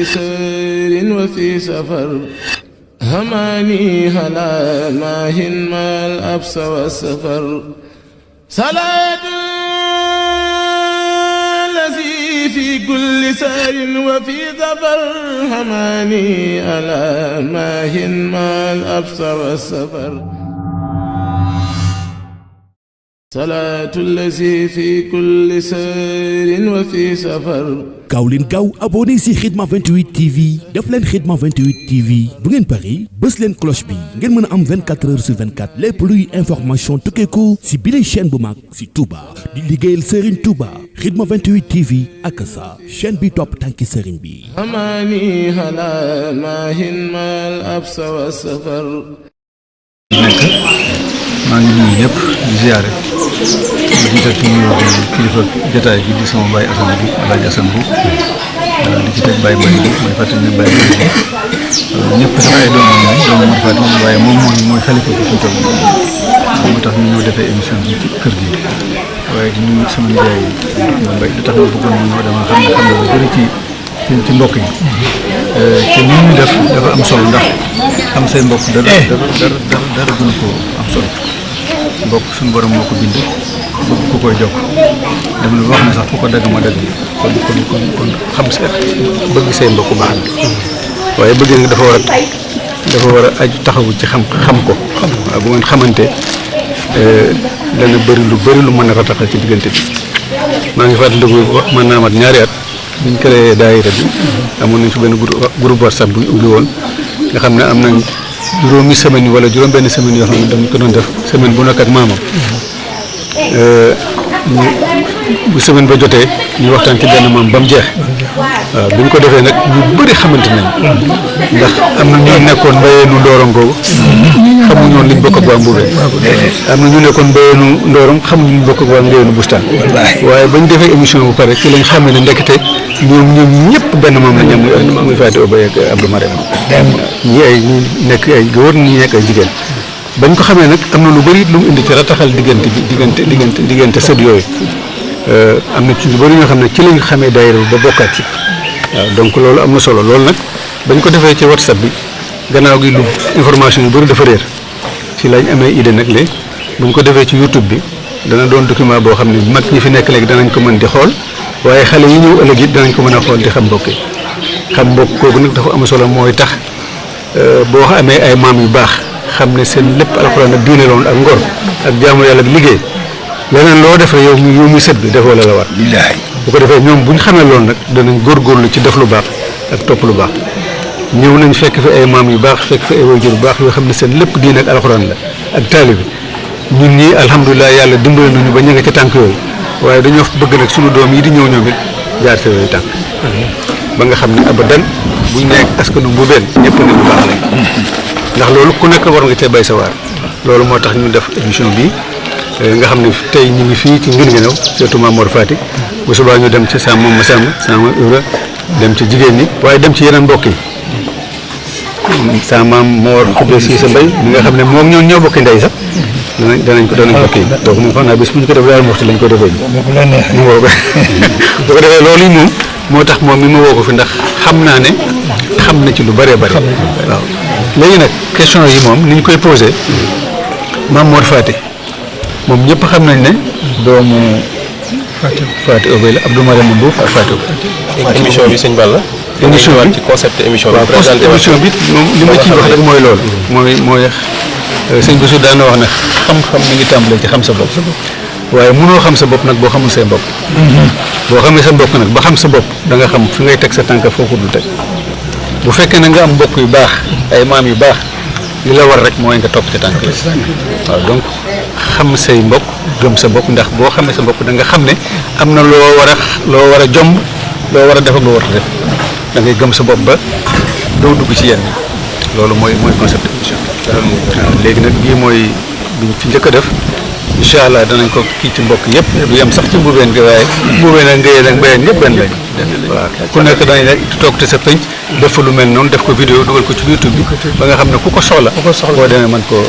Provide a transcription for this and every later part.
سير وفي سفر هماني هلا ماهن ما الأبس والسفر صلاة الذي في كل سير وفي سفر هماني هلا ماهن ما الأبس والسفر صلاة الذي في كل سير وفي سفر gaaw leen gaaw abonné si Khidma 28 TV def leen Khidma 28 TV bu ngeen pari bës leen cloche bi ngeen mën a am 24 heures sur 24 lépp luy information tukkeeku si bile chaîne bu mag si Touba di liggéeyal Serigne Touba Khidma 28 TV ak sa chaîne bi topp tànki Serigne bi. amani hala mahin mal absa wa safar. maa ngi nuyu ñëpp di ziare di jiital ci nuyoo bi kilifa jotaay bi di sama baay Assane bi Alaaji Assane bu di ci teg Baye Mbaye bi mooy fàttali ne Baye Mbaye bi ñëpp sax ay doomam lañ doomu Mor Faty waaye moom mooy xalifa bi fi toog moo tax ñu ñëw defee émission bi ci kër gi waaye di nuyu sama nijaay Mbaye lu tax ma bëggoon ñu ñëw dama xam ne lu bëri ci mbokk yi te ni ñu def dafa am solo ndax xam say mbokk dara gën ko am solo mbokk suñu borom moo ko bind bëgg ku koy jokk dama wax ne sax fu ko dagg ma dagg kon xam sa bëgg say mbokk baax na waaye bëgg nga dafa war a aju taxawu ci xam ko waaw bu ngeen xamante dana bëri lu mën a rataxal ci diggante bi maa ngi fàttaliku mën naa mat ñaari at biñ créé daayira bi amoon nañ fi benn groupe WhatsApp bu ñu ubbi woon nga xam ne am nañ juróomi semaine wala juróom benn semaine yoo xam ne dañ ko doon def semaine bu nekk ak maamam bu semaine ba jotee ñu waxtaan ci benn maam ba mu jeex waaw bi ñu ko defee nag ñu bëri xamante nañ ndax am na ñu nekkoon mbayee nu ndoorom googu xamuñu woon liñ bokk ak waa Mboubeen am na ñu nekkoon mbayee nu ndoorom xamuñu liñ bokk ak waa Ngéyenu Bustaan waaye bañ defee émission bu pare ci lañ xamee ne ndekete ñoom ñëpp benn moom la ñu am muy Faty Obey ak Abdou Marème ñi ñu nekk ay góor ñi nekk ay jigéen bañ ko xamee nag am na lu bëri lu mu indi ci rataxal diggante sët yooyu am na ci lu bëri ñoo xam ne ci lañ xamee daayira ba bokkaat ci waaw donc loolu am na solo loolu nag bañ ko defee ci WhatsApp bi gannaaw gi lu information yu bëri dafa réer ci lañ amee idée nag léegi buñ ko defee ci YouTube bi dana doon document boo xam ne mag ñi fi nekk léegi danañ ko mën di xool waaye xale yi ñëw ëllëg it danañ ko mën a xool di xam mbokk yi xam mbokk kooku nag dafa am solo mooy tax boo amee ay maam yu baax xam ne seen lépp alxuraan ak diine loon ak ngor ak jaamu yàlla ak liggéey leneen loo def rek yow muy sët bi defoo la war bu ko defee ñoom bu ñu xamee loolu nag danañ góorgóorlu ci def lu baax ak topp lu baax ñëw nañ fekk fi ay maam yu baax fekk fi ay waajur yu baax yoo xam ne seen lépp diine ak alxuraan la ak taalibi ñun ñii alhamdulilah yàlla dimbali nañu ba ñu nga ca tànk yooyu waaye dañoo bëgg nag sunu doom yi di ñëw ñoom it jaar sa yooyu tànk ba nga xam ne abadan buñ nekk askanu Mboubeen ñëpp nit ñu baax lañ ndax loolu ku nekk war nga cee bay sa waar loolu moo tax ñu def émission bi nga xam ne tey ñu ngi fii ci ngir ngi new surtout Maam Mor Faty bu subaa ñu dem ci sama moom Massamba sama Ibra dem ci jigéen ñi waaye dem ci yeneen mbokk yi sama maam Mor Xubbe si sa mbay mi nga xam ne moom ñoo bokki ndey sax danañ bokk yi donc moom xam naa bis bu ñu ko def daal waxtu lañ ko defee mu woo ko bu ko defee loolu yi moom moo tax moom mi ma woo ko fi ndax xam naa ne xam na ci lu bëree bëri waaw léegi nag question yi moom ni ñu koy posé Maam Mor Faty moom ñëpp xam nañ ne doomu Faty Obey la Abdou Marème Mbow ak Faty Obey émission bi sëñ Balla émission bi ci concept émission bi waaw concept émission bi moom li ma ciy wax rek mooy loolu mooy sëñ Bassirou daan na wax ne xam-xam mi ngi tàmbalee ci xam sa bopp waaye mënoo xam sa bopp nag boo xamul say mbokk boo xamee sa mbokk nag ba xam sa bopp da nga xam fi ngay teg sa tànk foofu du teg bu fekkee na nga am mbokk yu baax ay maam yu baax li la war rek mooy nga topp ci tànk yi waaw donc xam say mbokk gëm sa bopp ndax boo xamee sa bopp da nga xam ne am na loo war a jomb loo war a def ak loo war a def da ngay gëm sa bopp ba doo dugg ci yenn loolu mooy concept émission waaw léegi nag bii mooy biñ fi njëkk a def incha allah danañ ko kii ci mbokk yëpp du yem sax ci Mboubeen gi waaye Mboubeen ak Ngéyeen ak Mbayeen ñëpp benn lañ waaw ku nekk dañ ne toog te sa penc def fa lu mel noonu def ko vidéo dugal ko ci YouTube bi ba nga xam ne ku ko soxla boo demee mën koo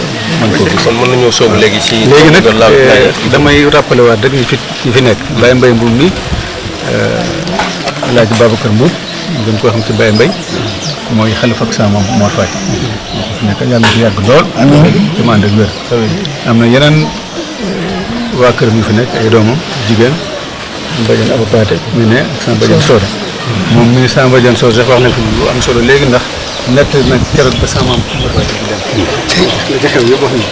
gis kon mën nañoo sóobu léegi ci léegi nag damay rappelé waat rek ñi fi nekk Baye Mbaye Mboum mi Alaaji Babacar Mboum gën koo xam ci Baye Mbaye mooy xalifa ak sama moom Mor Fati nekk yàlla fi yàgg lool te mu ànd ak wér am na yeneen waa këram yu fi nekk ay doomam jigéen Badiane Aba Paate mi ne ak sama Badiane Soda moom mi sama Badiane Soda sax wax na fi lu am solo léegi ndax nett nag keroog ba sama maam Mor Fati di dem la ca xew yëpp wax na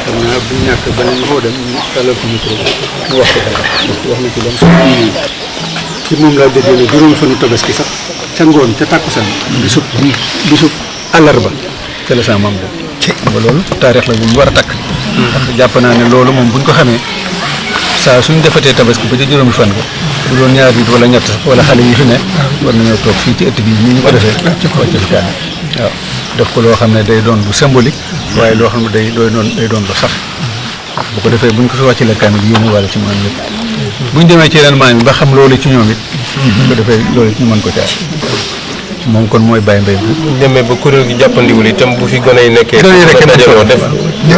xam naa bu ñàkk beneen moo dem ñu tàllal ko micro mu wax ko wax na ci lam solo ci moom laa déggee ne juróomi fanu Tabaski sax ca ngoon ca tàkkusaan bisub àllarba ca la sama maam dem ba loolu taarix la bu ñu war a takk ndax jàpp naa ne loolu moom buñ ko xamee saa suñ defatee Tabaski ba ca juróomi fan ga bu doon ñaar nit wala ñett sax wala xale yi fi ne war nañoo toog fii ci ëtt bi ni ñu ko defee wàcce fi kaane waaw def ko loo xam ne day doon lu symbolique waaye loo xam ne day doon lu sax bu ko defee buñ ko fi wàcce la kaane bi yéen wàlla ci maam yëpp buñ demee ci yeneen maam yi ba xam loolu ci ñoom it bu ko defee loolu ñu mën ko caar moom kon mooy Baye Mbaye bu ñu demee ba kuréel gi jàppandiwul itam bu fi gone yi nekkee dajaloo def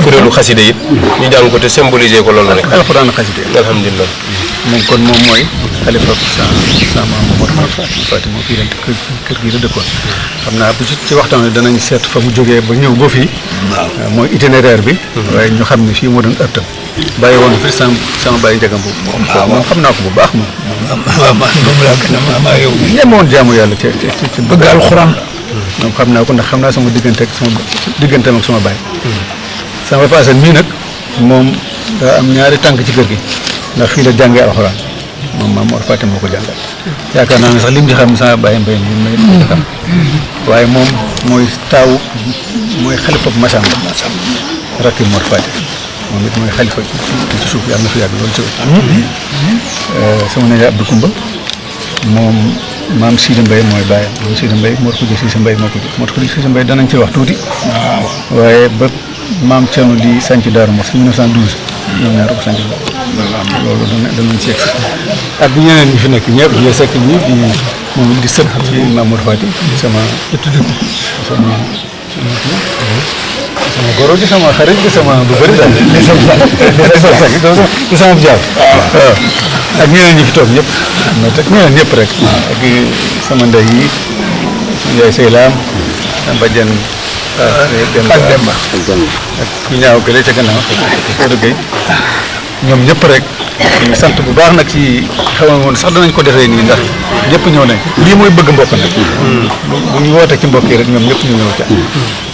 kuréelu xaside it ñu jàng ko te symboliser ko loolu rek alxuraan xaside alhamdulilah moom kon moom mooy xalifa sama Mor Fati moom fii kër gi la dëkkoon xam naa bu ci waxtaan wi danañ seet fa mu jógee ba ñëw ba fii mooy itinéraire bi waaye ñu xam ne fii moo doon ëttam bàyyi woon fi sama bàyyi njagam bu moom xam naa ko bu baax moom ñemoon jaamu yàlla ci bëgg alxuraan moom xam naa ko ndax xam naa sama digganteem ak sama bàyyi sama passé mii nag moom daa am ñaari tànk ci kër gi ndax fii la jàngee alxuraan moom maam Mor Fati moo ko jàngal yaakaar naa ne sax lim ci xam sama Baye Mbaye mi may xam waaye moom mooy taawu mooy xalifa bu Massamba rakki Mor Fati moom it mooy xalifa ci suuf yàlla na fi yàgg loolu ci sama nijaay Abdou Koumba moom maam Sidi Mbaye mooy bàyyam maam Sidi Mbaye Mor Khoudia Cissé Mbaye moo ko jur Mor Khoudia Cissé Mbaye danañ ci wax tuuti waaye ba maam Thierno di sanc Daaru Mos 1912 ñoom ñaar ko sanc loolu danañ ci egsi ak ñeneen ñi fi nekk ñëpp ñi sekk ñi di moom it di sët ci maam Mor Fati sama goro di sama xarit di sama bu bëri daal di sama jaar waaw ak ñeneen ñi fi toog ñëpp mais te ñeneen ñëpp rek ak sama ndey yi yaay Seylaam Badiane Demba ak ñu ñaaw gële ca gannaaw Seydou Gueye ñoom ñëpp rek ñu sant bu baax nag ci xamoon woon sax danañ ko defee nii ndax ñëpp ñëw nañ lii mooy bëgg mbokk nag bu ñu wootee ci mbokk yi rek ñoom ñëpp ñu ñëw ca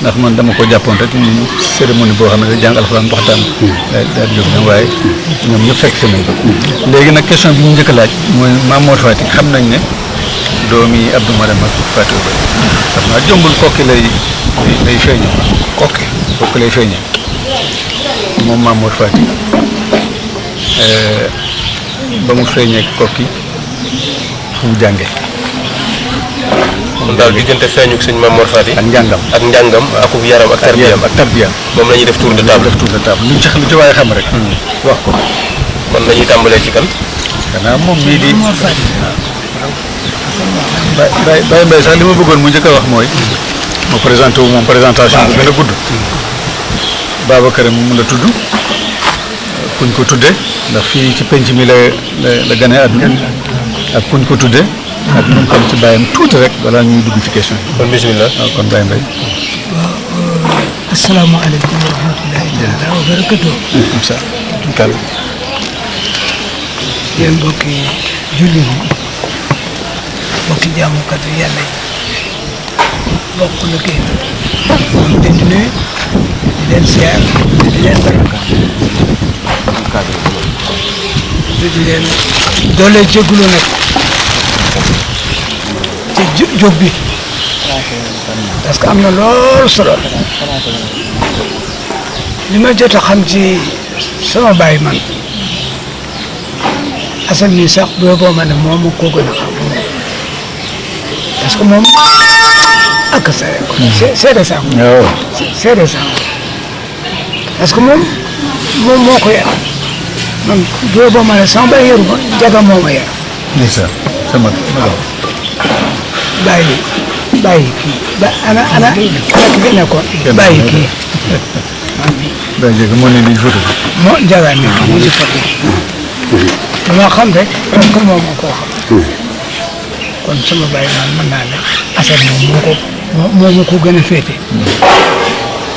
ndax man dama ko jàppoon rek ñu cérémonie boo xam ne jàng alxuraan waxtaan daal di jóg na waaye ñoom ñëpp fekk si nañ ko léegi nag question bi ñu njëkk a laaj mooy Maam Mor Fati xam nañ ne doomi Abdou Marème ak Fatou Ba xam naa jombul kokki lay feeñee kokki lay feeñee moom Maam Mor Fati ba mu feeñee kokki fu mu jànge kon daal diggante feeñu sëñ Maam Mor Fati ak njàngam ak yaram ak tarbiyaam moom la ñuy def tour de table lu ci waaye xam rek wax ko kon dañuy tàmbalee ci kan xanaa moom mii di Baye Mbaye sax li ma bëggoon mu njëkk a wax mooy ma présenté wu moom présentation bu gën a gudd Babacar mu la tudd kuñ ko tudde ndax fii ci penc mi la gane àdduna ak kuñ ko tudde ak lu mu xam ci bàyyam tuuti rek balaa ñuy dugg ci question yi kon bismillah waaw kon Baye Mbaye asalaamaaleykum wa rahmatulahi taala wa barakatuh sa kal yéen mbokki julli yi mbokki jaamukat yi yàlla yi bokk liggéey moom leen di nuyu di leen siyaar di leen di leen doole jégalu nag ci jóg bi parce que am na lool solo li ma jot a xam ci sama baay man Assane nii sax boo ma ne moom koo gën a xam parce que moom ak seede saako seede saako parce que moom moo ko yar man boo ma ne sama baay yaru ma jaga moo ma yar sama bàyyi kii ana ki fi nekkoon bàyyi kii Baye Ndiaga moo ne nii photo bi moo jaga nekk mu ci photo dama xam rek parce que moom moo koo xam kon sama baay man mën naa ne Assane moom moo ko gën a féete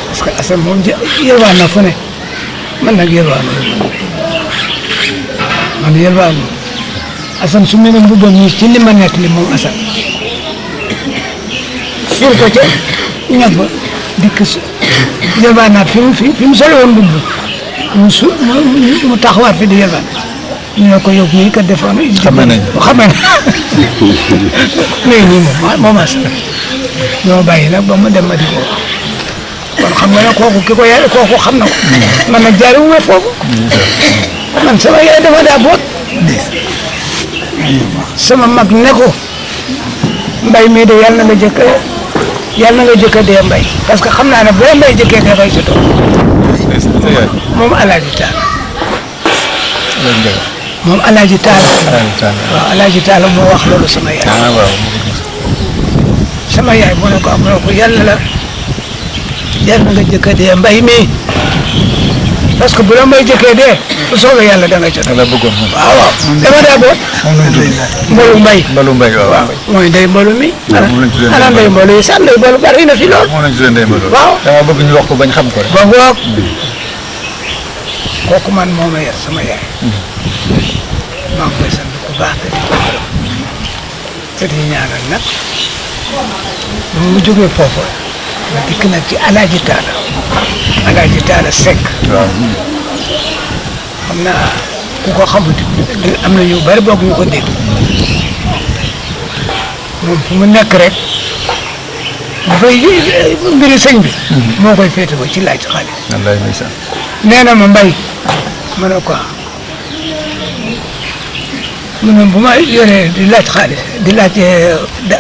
parce que Assane moom yelwaan na fu ne man nag yelwaan man yelwaan Assane su ma nee mbubbam yi ci li ma nekk li moom Assane fir ko ca ñag ba dikk si yelwaan naat fi mu solo woon mbubb mu taxawaat fi di yelwaan ñu ne ko yow mii kat defoon xamee nañ nii moom Assane ñoo bàyyi nag ba mu dem ma di ko kon xam nga ne kooku ki ko yàlla kooku xam na ko man nag jaarewuma foofu man sama yaay dafa daa boot sama mag ne ko mbay mii de yàlla na nga jëkk a dee mbay parce que xam naa ne boo mbay jëkkee dee bay sa tool moom Alaaji Taala moom Alaaji Taala waaw Alaaji Taala moo wax loolu sama yaay sama yaay mu ne ko yàlla na nga jëkk a dee mbay mi parce que bu la mbay jëkkee dee bu soobee yàlla da nga jot. la bëggoon waaw dama daa boot. Mbalu Mbay waaw mooy ndey mbalu mi. ana ndey mbalu yi sax ndey mbalu bari na fi lool. moo nañ tuddee ndey mbalu. waaw dama bëgg ñu wax ko bañ xam ko rek. ba boog kooku man moo ma yar sama yaay. maa ngi koy sant bu baax te di ñaanal nag mu jógee foofu ma dikk nag ci Alaaji Taala Seck. waaw. xam naa ku ko xamut am na ñu bari boog ñu ko dégg moom fu mu nekk rek dafay mbiri sëñ bi. moo koy féetewoo ci laaj xaalis. wallaay ndeysaan. nee na ma mbay ma ne ko mu ne bu ma yoree di laaj xaalis di laaj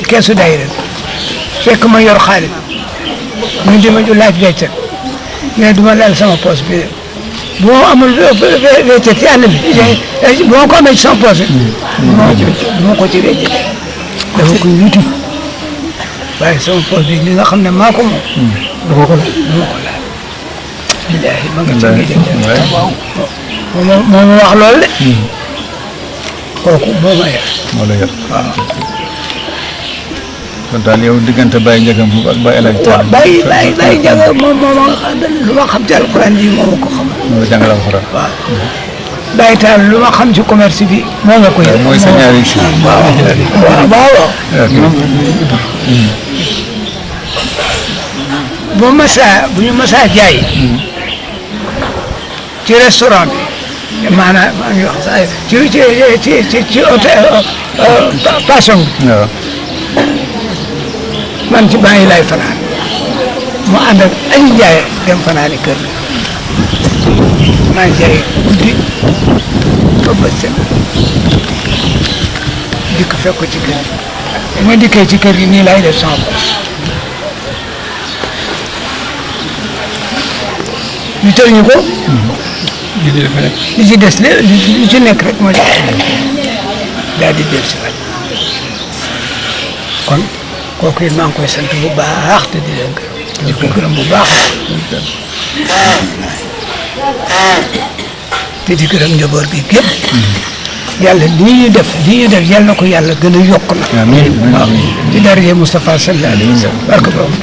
keesu daayira fekk ma yor xaalis ñu di ma laaj weccet mais du ma laal sama poche bi bu ma amul weccet ci àll bi bu ma ko amee ci sama poche du ma ko ci weccet dafa koy wuti waaye sama poche bi li nga xam ne maa ko moom du ma ko laal billaahi ma nga ca ngi moom ma wax loolu de kooku moo ma yar moo la yar. waaw kon daal yow diggante Baye Ndiaga Mbuub ak Baye El Hadj Tall. Baye Ndiaga moom lu ma xam ci alxuraan ji moo ma ko xamal. moo la jàngal alxuraan. waaw Baye Tall lu ma xam ci commerce bi moo nga ko yar. mooy sa ñaari si. waaw. bu ñu masaa jaay. ci restaurant bi. maanaam maa ngi wax saa ci hôtel passion bi. waaw. man ci bàyyi lay fanaan mu ànd ak ay njaay dem fanaani kër maa njaay guddi ba bët set dikk fekk ko ci kër gi bu ma dikkee ci kër gi nii lay def sama poche ñu tëj ñu ko li ci des li ci nekk rek moo ci daal di del si waat kon kooku it maa ngi koy sant bu baax te di leen di ko gërëm bu baax te di gërëm njaboot gi gépp yàlla lii ñu def yàlla na ko yàlla gën a yokk na waaw ci daraje Moustapha sallallahu alayhi wa sallam barke borom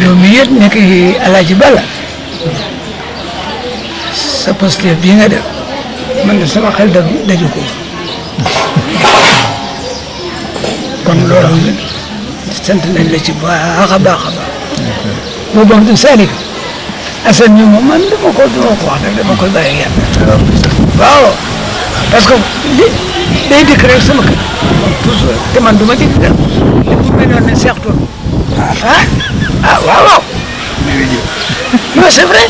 yow mi yët nekk Alaaji Balla sa posté bii nga def man de sama xel daju ko kon loolu sant nañ la ci baax a baax a baax boo baax du Salick Assane ñu moom man dama ko wax rek dama koy bàyyi yàlla waaw parce que day dikk rek sama kër toujours te man du ma dikk rek bu mel noonu ne Cheikh Touré waaw non c'est vrai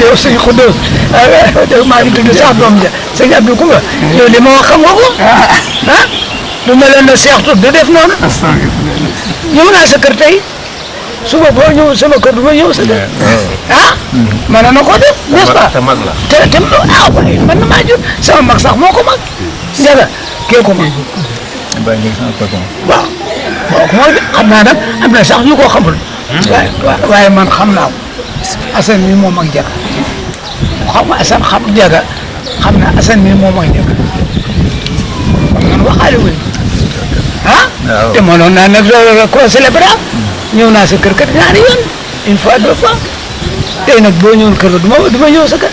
yow sëñ Xuddoos maa ngi tudd sax doom ja sëñ Abdou Koumba yow li ma wax xam nga ko lu meloon ne Cheikh Touré du def noonu ñëw naa sa kër tey suba boo ñëw sama kër du ma ñëw sa kër mën na ko def n'est-ce pas te mag la te waaye man na maa jur sama mag sax moo ko mag Ndiaga kee ko mag waaw mooy xam naa nag am na sax ñu ko xamul waaye man xam naa ko Assane mi moom ak Ndiaga xam nga Assane xam Ndiaga xam naa Assane mi moom ak Ndiaga waxaale wuñ te mënoon naa nag ko célébrer ñëw naa sa kër kat ñaari yoon une fois 2 fois tey nag boo ñëwoon kër du ma ñëw sa kër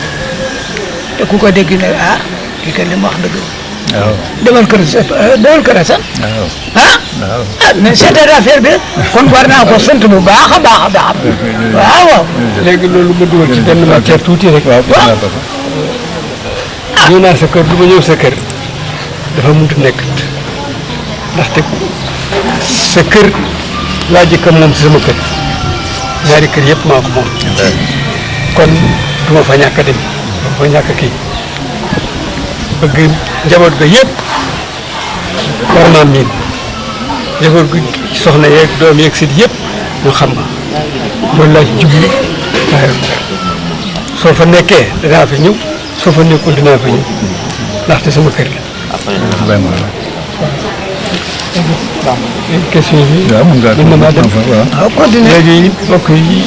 te ku ko dégg ne kii kat li ma wax dëgg demal kër sax mais seetal affaire bi kon war naa ko sant bu baax a baax a baax waaw léegi loolu ma dugal ci benn matière tuuti rek ñëw naa sa kër du ma ñëw sa kër dafa mënut nekk ndaxte sa kër laa jëkk moom si sama kër ñaari kër yëpp maa ko moom kon du ma fa ñàkk a dem du ma fa ñàkk a kii bëgg njaboot ga yëpp war naa miin njaboot gi soxna yeeg doom yeeg sit yëpp ñu xam ma loolu laa ci jublu waaye soo fa nekkee danaa fa ñëw soo fa nekkul dinaa fa ñëw ndaxte sama kër la. question bi. waaw mën ngaa dem waaw continué léegi mbokk yi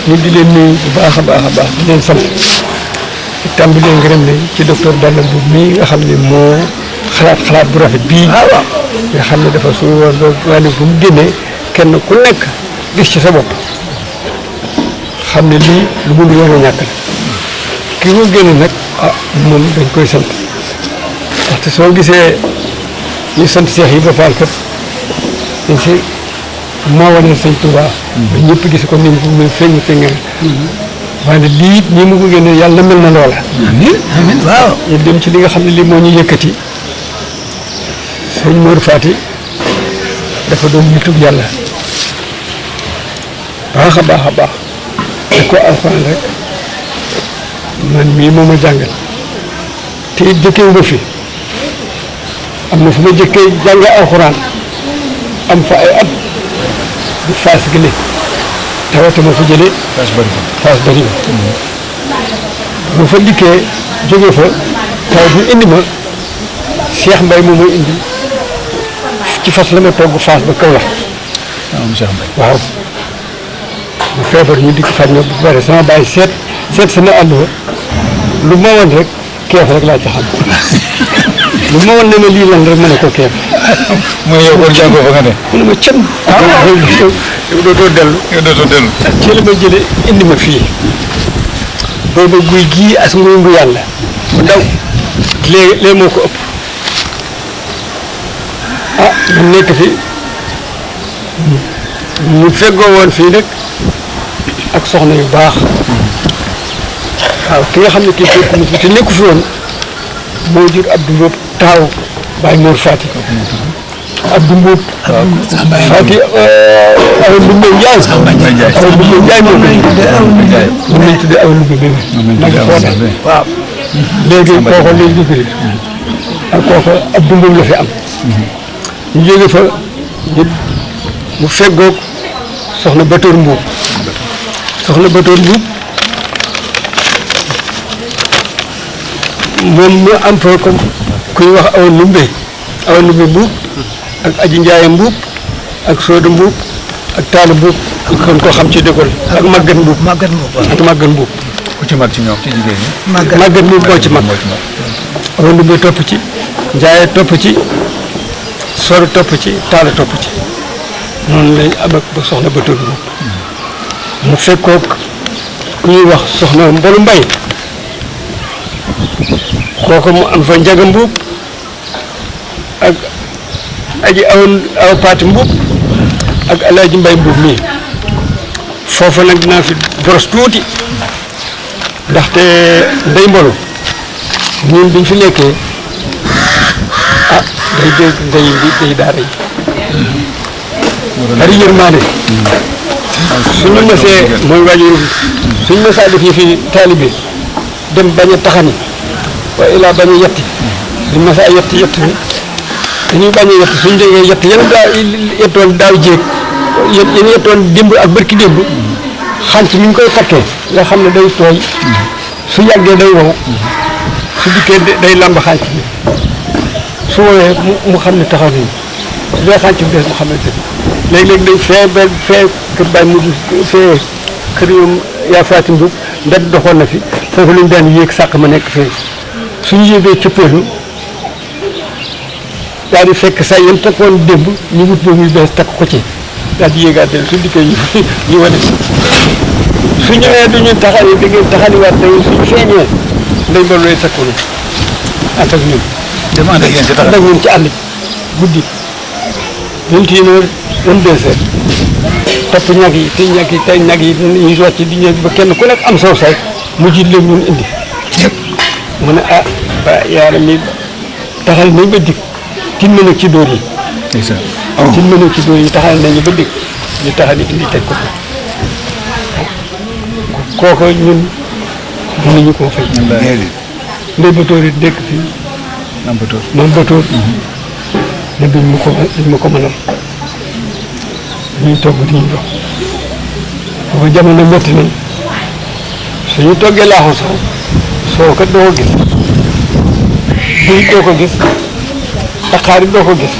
ñu di leen nuyu bu baax a baax a baax di leen sant di tàmbalee ngërëm ne ci docteur Balla Mbuub mii nga xam ne moo xalaat bu rafet bii. nga xam ne dafa suñu war a bu mu génnee kenn ku nekk gis ci sa bopp xam ne lii lu mu war a ñàkk la kii ko génne nag moom dañ koy sant ndaxte soo gisee ñu sant Cheikh Ibra Fall kat dañ si moo wane sëñ Touba ba ñëpp gis ko ni mu feeñ waaye lii nii mu ko génne yàlla na mel na loola amiin waaw ñu dem ci li nga xam ne lii moo ñu yëkkati sëñ Mor Fati dafa doon nitug yàlla baax a baax a baax te ko alxuraan rek man mii moo ma jàngal te it jëkkewu ma fi am na fu ma jëkkee jànge alxuraan am fa ay at di faas gi ne tawate ma fa jëlee faas bëri ma fa dikkee jóge fa taw bi indi ma Cheikh Mbaye moom mooy indi ci fas la ma togg faas ba kaw la waaw mu feebar ñu dikk faj ma bu bare sama bàyyi seet sama àll lu ma woon rek keef rek laa ci xam lu ma woon ne ma lii lan rek ma ne ko keef mooy yow kon jàngoo fa nga ne. mu ne ma cën yow dootoo dellu ci la ma jële indi ma fii booba guy gii as nguy ngu yàlla bu ndaw léegi moo ko ëpp mu nekk fi ñu feggoo woon fii nag ak soxna yu baax waaw ki nga xam ne kii fekk mu fi te nekku fi woon moo jur Abdou Mboub taaw Baye Mor Fati Abdou Mboub Fati awa Ndumbe Njaay awa Ndumbe Njaay moo ko lañ tuddee awa Ndumbe bébé nag foote waaw léegi kooko lay jëkkëri ak kooko Abdou Mboub la fi am ñu jóge fa mu feggoog soxna Batoor Mbuub soxna Batoor Mbuub moom mu am fa comme kuy wax awa Ndumbe Mbuub ak Aji Njaaye Mbuub ak Sooda Mbuub ak Taala Mbuub kon koo xam ci décole ak Màggat Mbuub ak Màggat Mbuub ku ci mag ci ñoom ci jigéen ñi. Màggat Mbuub moo ci mag awa Ndumbe topp ci Njaaye topp ci Sooda topp ci Taala topp ci noonu lañ am ak ba soxna Batoor Mbuub mu fekkoog ku ñuy wax soxna Mbolu Mbay kooku mu am fa Njaga Mbuub ak aji aw Paati Mbuub ak Alaaji Mbay Mbuub mii foofa nag dinaa fi boros tuuti ndaxte Ndey Mbolu ñun biñ fi nekkee day dégg day daara yi bari yërmaane suñu mësee mooy waajur suñu mësaa def yi fi taalibe dem bañ a taxani waaye ilaa bañ a yetti suñu mësaa yetti bi dañuy bañ a yetti suñu déggee yetti yettoon daaw jéeg yéen yettoon démb ak bërki démb xànc mi ngi koy takkee nga xam ne day tooy su yàggee day wow su dikkee day lamb xànc bi su woowee mu xam ne taxaw nañu su dee xànc bi des mu xam ne dëgg léeg-léeg dañ fee kër Baye mu fee kër yoom yaa Faati Mbuub mbedd doxoon na fi foofu lañ daan yéeg sàq ma nekk fee suñu yéegee cëppeelu daal di fekk say yéen takkoon démb ñu wut boobu yu bees takk ko ci daal di yéegaateel su dikkee ñu wane su ñëwee du ñu taxali da ngeen taxaliwaat da ngeen suñu feeñee ndey ba looy takku na ànd ak ñun. dem ànd ak yéen ci ànd ak ñun ci àll guddi 21h 22h topp ñag yi te ñag yi tey ñag yi ñu wàcc di ñëw ba kenn ku nekk am saw say mu jiit leen ñun indi mu ne ah ba yaara mi taxal nañ ba dikk tin ma nag ci dóor yi tin ma nag ci dóor yi taxal nañu ba dikk ñu taxal di indi teg ko kooku ñun mënuñu koo fay ndey batóor it dëkk fii mam batóor ne duñ ma ko mënal ñuy togg di ñu jox booba jamono métti nañ suñu toggee laaxu soo kat doo ko gis buy doo ko gis daqaar it doo ko gis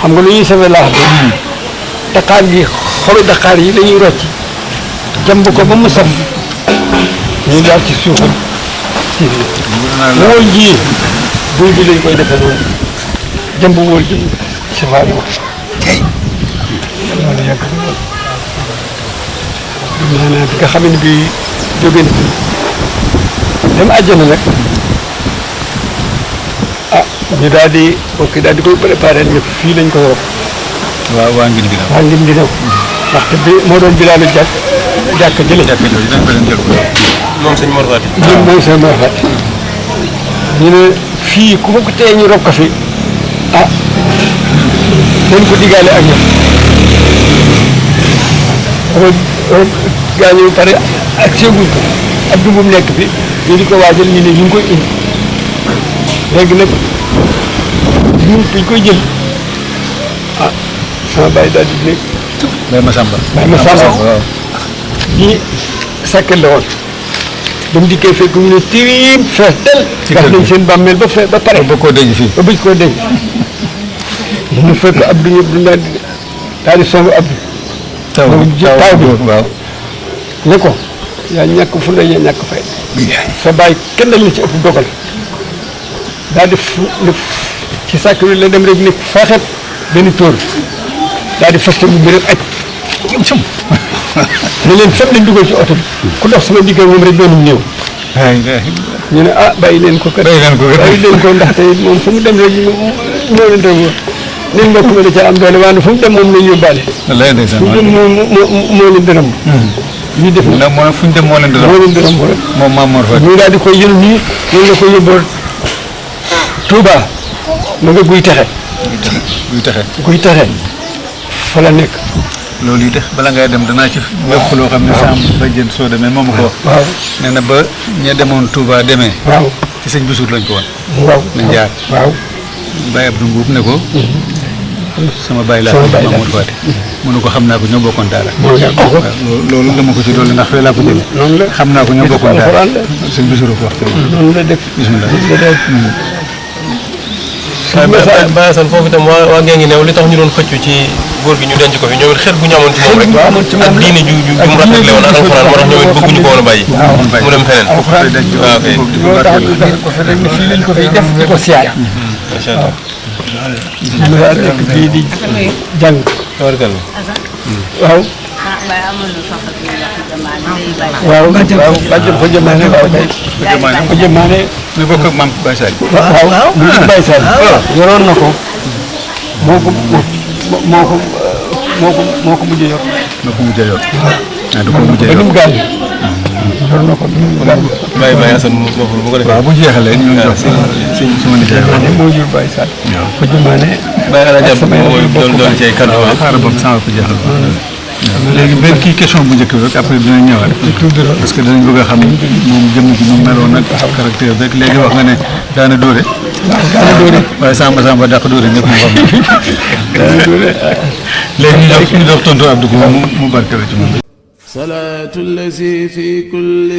xam nga lu ñuy safee laax bi daqaar gi xolu daqaar yi dañuy rocc jàmb ko ba mu saf ñu daal ci suufam ci wóol ji buy bi lañ koy defee noonu jàmb wóol ji safaat ko loolu yàgg maanaam bi nga xam ne bii jóge na dem àjjana nag ah ñu daal di daal di koy préparé ñëpp fii lañ koy rob waa ngin gi waa ngin gi ndaxte bi moo doon bilaalu jàkk jële moom sëñ Mor Fati ñun mooy sëñ Mor Fati ñu ne fii ku ko tee ñu rob ko fi ah dañ ko diggaale ak ñoom gaañu pare ak séeguñ ko ak dugub nekk fi ñu di ko waajal ñu ne ñu ngi koy indi léegi nag ñun dañ koy jël ah sama bàyyi daal di nekk Baye Massamba ñi sàkkal la woon ba mu dikkee fekk ñu ne tiim fees del gas nañ seen bàmmeel ba pare ba koo denc fii ba bëj koo denc ñu fekk Abdou ñëpp du daal di song Abdou taw bi waaw ne ko yaa ñàkk fu la yaa ñàkk fay sa bàyyi kenn dañ la ci ëpp dogal daal di ci sàkk bi la dem rek ne faaxet benn tóor daal di faste bu bi rek aj ne leen fépp lañ dugal ci oto bi ku dox sama diggal moom rek doonum ñëw ñu ne ah bàyyi leen ko kat bàyyi leen ko ndaxte moom fu mu dem rek ñoo leen doon nit mbokk ma da ca am doole waaye fu mu dem moom la ñu yóbbaale fu mu dem moo leen dërëm ñu def moo fu ñu dem moo leen dërëm moom Maam Mor Fati ñu daal di koy yënu nii noonu la ko yóbboo Touba ma nga guy texe fa la nekk loolu yi de bala ngay dem danaa ci yokk loo xam ne sam bajjen soo demee moom ko waaw nee na ba ña demoon Touba demee waaw ci sëñ Bisuur lañ ko woon waaw nañ jaar waaw Baye Abdou Mbuub ne ko sama bàyyi laa Maam Mor Fati mu ne ko xam naa ko ñoo bokkoon daara loolu dama ko ci dolli ndax fee laa ko jëlee xam naa ko ñoo bokkoon daara sëñ Bisuur ko wax noonu la def bismillah Baye Assane foofu itam waa ngee ngi new li tax ñu doon xëccu ci góor gi ñu denc ko fi ñoom it xel gu ñu amoon ci moom rek ak diine ju mu rafetle woon ak alxuraan moo tax ñoom it bëgguñu ko woon a bàyyi mu dem feneen waaw kay loolu tax ñu def ko fi rek ne fii lañ ko fiy def di ko siyaar macha allah ñu daal nekk fii di jàng tabarkal waaw waaw bàjjen ko jëmaane waaw kay ko jëmaane ñu bokk ak Maam Baye Sall waaw Baye Sall yoroon na ko moo ko mujj yor moo ko mujjee yor da ko mujjee ba yor ni mu gaañ yor na ko ba ni mu gaañ Baye Assane bu ko defee waaw bu jeexalee ñu jox suma nijaay maane moo jur Baye Sall ko jëmaane Baye Ala Diab mooy doon ci ay kàddu waaw xaaral boobu sama ko jeexal léegi benn kii question bu njëkk bi rek après dinañ ñëwaat parce que danañ bëgg a xam moom jëmm ji mu meloon nag caractère rek léegi wax nga ne daana dóore waaye Samba dàq dóore ñëpp mu xam léegi ñu dox tontu Abdou ko mu barkeel ci moom salaatu allazi fi kulli